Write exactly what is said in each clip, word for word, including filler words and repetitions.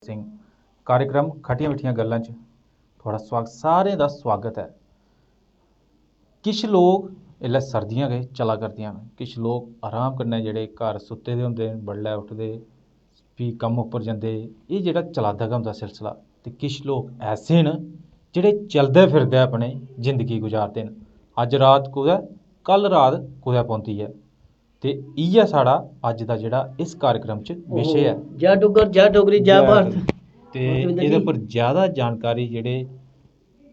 सिंह। कार्यक्रम खट्टियां मिट्ठियां गल्लां च थुआढ़ा सुआगत, सारें दा सुआगत ऐ। किश लोक इसलै सर्दियां गै चला करदियां न, किश लोक आराम कन्नै जेह्ड़े घर सुत्ते दे होंदे न, बडलै उठदे, फ्ही कम्म उप्पर जंदे, एह् जेह्ड़ा चला दा गै होंदा सिलसिला। ते किश लोक ऐसे न जेह्ड़े चलदे फिरदे अपनी जिंदगी गुजारदे न। अज्ज रात कुतै, कल रात कुतै पौंदी ऐ। ते इ'यै साढ़ा अज्ज दा जेह्ड़ा इस कार्यक्रम च विशे ऐ। जय डुग्गर, जय डोगरी, जय भारत। ते एह्दे पर ज्यादा जानकारी जेह्ड़े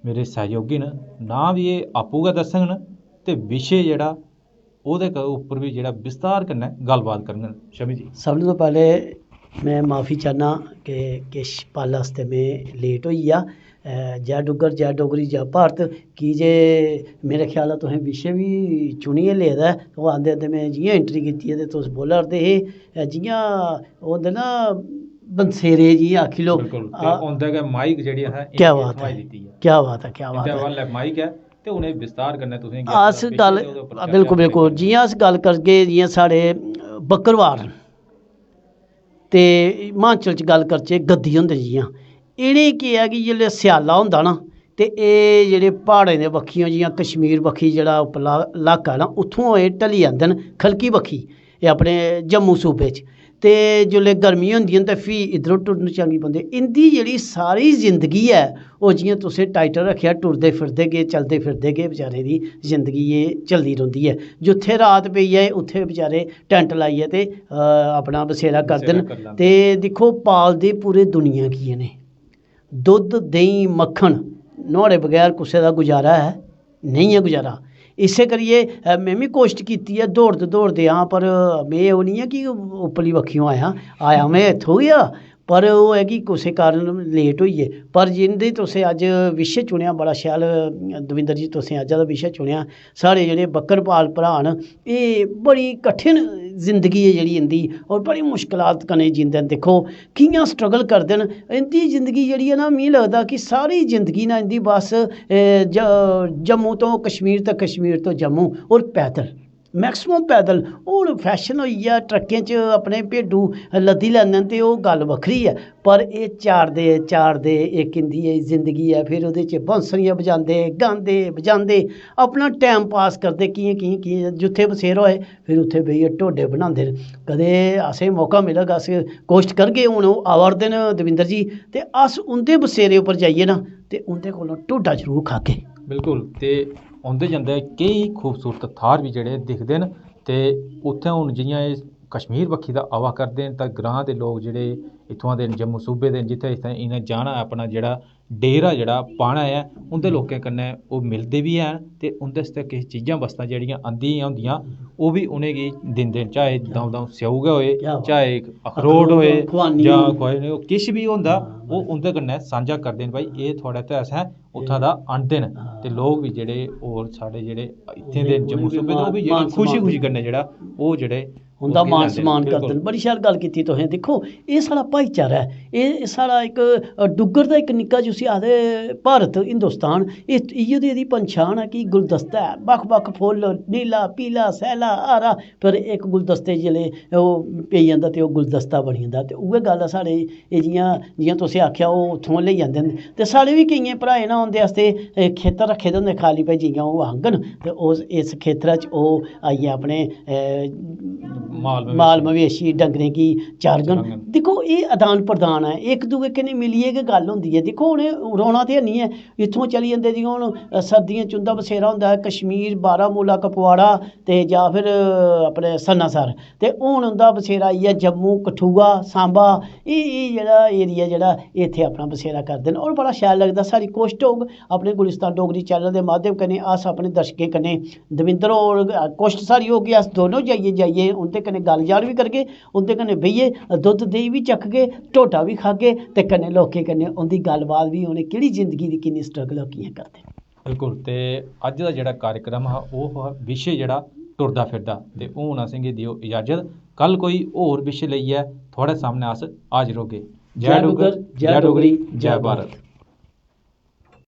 मेरे सैहयोगी न, नांऽ बी एह् आपूं गै दस्सङन ते विशे जेह्ड़ा ओह्दे क-, उप्पर बी जेह्ड़ा विस्तार कन्नै गल्लबात करङन। शमी जी। सभनें तो पैह्ले में माफी चाह्न्नां कि किश पल आस्तै में लेट होई गेआ। अ, जय डुग्गर, जय डोगरी, जय भारत। की जे मेरे ख्याल तुसें विशे बी चुनियै लेदा ऐ। ओह् आंदे आंदे में जि'यां एंट्री कीती ऐ ते तुस बोला 'रदे हे, अ, जि'यां ओह् होंदे ना बंसेरे जि'यां आखी लो। बिल्कुल। ते आ, उं'दे गै माइक जेह्ड़ी असें क्या इ'नेंगी बात थ्होई ऐ, दित्ती ऐ। क्या बात ऐ, क्या बात इं'दे ऐ। हवाले माइक ऐ ते उ'नें विस्तार कन्नै तुसेंगी अस अपना विशे गल्ल, ते ओह्दे उप्पर चर्चा बिल्कुल, करनी बिल्कुल। ऐ। जि'यां अस गल्ल करगे, जि'यां साढ़े, अ, बक्करवाल न, ते हिमाचल च गल्ल करचै, गद्दी होंदे जि'यां, इ'नें केह् ऐ कि जिसलै स्याला होंदा ना, ते एह् जेह्ड़े प्हाड़ें दे बक्खियों, जि'यां कश्मीर बक्खी जेह्ड़ा उप्परला इलाका ऐ ना, उत्थुआं एह् ढली जंदे न ख'लकी बक्खी, एह् अपने जम्मू सूबे च। ते जिसलै गर्मी होंदी ऐ ते फ्ही इद्धरों टुरन चंगी पौंदे। इं'दी जेह्ड़ी सारी जिंदगी ऐ, ओह् जि'यां तुसें टाइटल रक्खेआ, टुरदे फिरदे गे, चलदे फिरदे गे, बेचारे दी जिंदगी एह् चलदी रौंह्दी ऐ। जित्थै रात पेई जाए, उत्थै बेचारे टैंट लाइयै ते, अ, अपना बसेरा करदे न। बसेरा करी लैंदे। ते दिक्खो, पालदे पूरे दुनिया गी इ'नें। दुद्ध, देहीं, मक्खन, नुहाड़े बगैर कुसै दा गुजारा ऐ? नेईं ऐ गुजारा। इस्सै करियै, अ, में बी कोशट कीती ऐ दौड़दे दौड़दे, हां, पर में ओह् निं ऐ कि उप्परली बक्खियों आया, आया में इत्थूं गै, पर ओह् ऐ कि कुसै कारण लेट होई गे। पर जिं'दे तुसें अज्ज विशे चुनेआ, बड़ा शैल, अ, दविंदर जी, तुसें अज्ज दा विशे चुनेआ। साढ़े जेह्ड़े बक्करपाल भ्राऽ न, एह् बड़ी कठिन जिंदगी ऐ जेह्ड़ी इं'दी, होर बड़ी मुश्कलात कन्नै जींदे न। दिक्खो, कि'यां स्ट्रगल करदे न। इं'दी जिंदगी जेह्ड़ी ऐ ना, मिगी लगदा कि सारी जिंदगी ना इं'दी बस, ए, ज-, जम्मू तो कश्मीर ते कश्मीर तो जम्मू, होर पैदल, मैक्सिमम पैदल। हून फैशन होई गेआ, ट्रकें च अपने भेडू लद्दी लैंदे न ते ओह् गल्ल बक्खरी ऐ, पर एह् चारदे चारदे इक इं'दी एह् जिंदगी ऐ। फिर ओह्दे च बांसुरियां बजांदे, गांदे, बजांदे, अपना टैम पास करदे, कि'यां, कि'यां, कि'यां, जित्थै बसेरा होए, फिर उत्थै बेहियै ढोडे बनांदे न। कदें असें मौका मिलग, अस कोशट करगे। हून ओह् आवा 'रदे न, दविंदर जी, ते अस उं'दे बसेरे उप्पर जाइयै ना, ते उं'दे कोलों ढोडा जरूर खागे। बिल्कुल। ते औंदे जंदे केई खूबसूरत थाह्र बी जेह्ड़े दिखदे न। ते उत्थै हून जि'यां एह् कश्मीर बक्खी दा आवा करदे न, तां ग्रांऽ दे लोक जेह्ड़े इत्थुआं दे न, जम्मू सूबे दे न, जित्थै इत्थै इ'नें जाना, अपना जेह्ड़ा डेरा जेह्ड़ा पाना ऐ, उं'दे लोकें कन्नै ओह् मिलदे बी हैन ते उं'दे आस्तै किश चीजां बस्तां जेह्ड़ियां आंदियां होंदियां, ओह् बी उ'नेंगी दिंदे न। चाहे द'ऊं द'ऊं स्येऊ गै होए, क्या बात। चाहे इक अखरोट अखरोट होए, खुआनी। जां खुआनी, ओह् किश बी होंदा, हां, ओह् बस। उं'दे कन्नै सांझा करदे न, "भाई, एह् थुआढ़े ते असें उत्थां दा आंह्दे न।" हां। ते लोक बी जेह्ड़े होर साढ़े जेह्ड़े इत्थें दे उ'नें जम्मू बी सूबे दे, ओह् बी मान, जेह्ड़े मान खुशी-खुशी सम्मान कन्नै जेह्ड़ा ओह् जेह्ड़े उं'दा ओह् मान केह् सम्मान लैंदे, करदे न। बिल्कुल। बड़ी शैल गल्ल कीती तुसें। दिक्खो, एह् साढ़ा भाईचारा ऐ, एह् साढ़ा इक, अ, डुग्गर दा इक निक्का, जिसी आखदे भारत, हिंदुस्तान, एह्, इ'यै ते एह्दी पंछान ऐ कि गुलदस्ता ऐ, बक्ख-बक्ख फुल्ल, नीला, पीला, सैल्ला, हरा, पर इक गुलदस्ते च जिसलै ओह् पेई जंदा ते ओह् गुलदस्ता बनी जंदा। ते उ'ऐ गल्ल ऐ साढ़े, एह् जि'यां, जि'यां तुसें आखेआ, ओह् उत्थुआं लेई जंदे न। ते साढ़े बी केइयें भ्राएं ना उं'दे आस्तै, ए, खेतर रक्खे दे होंदे खाल्ली, भाई जि'यां ओह् आङन ते उस, इस खेतरा च ओह् आइयै अपने, ए, माल मवेशी। माल मवेशी, डंगरें गी चारङन। चारङन। दिक्खो, एह् अदान प्रदान ऐ, इक दूए कन्नै मिलियै गै गल्ल होंदी ऐ। दिक्खो, उ'नें रौह्ना ते हैन्नी ऐ, इत्थुआं चली जंदे। जि'यां हून, अ, सर्दियें च उं'दा बसेरा होंदा ऐ कश्मीर, बारामूला, कुपवाड़ा ते जां फिर, अ, अपने सनासर। ते हून उं'दा बसेरा आई गेआ जम्मू, कठुआ, सांबा, एह्, एह् जेह्ड़ा एरिया जेह्ड़ा, एह् इत्थै अपना बसेरा करदे न। होर बड़ा शैल लगदा। साढ़ी कोशट होग अपने गुलिस्तान डोगरी चैनल दे माध्यम कन्नै अस अपने दर्शकें कन्नै, दविंदर होर, कोशट साढ़ी होग कि अस दोनों जाइयै, जाइयै उं'दे कन्नै गल्ल जाल बी करगे, उं'दे कन्नै बेहियै दुद्ध देहीं बी चखगे, ढोडा बी खागे ते कन्नै लोकें कन्नै उं'दी गल्लबात बी, उ'नें केह्ड़ी जिंदगी दी किन्नी स्ट्रगल ओह् कि'यां करदे। बिल्कुल। ते अज्ज दा जेह्ड़ा कार्यक्रम हा, ओह् हा विशे जेह्ड़ा टुरदा फिरदा। ते हून असेंगी देओ इजाजत, कल कोई होर विशे लेइयै थुआढ़े सामनै अस हाजर होगे। जय जय डुग्गर, डुग्गर, जय जय डोगरी, डोगरी, जय जय भारत। भारत।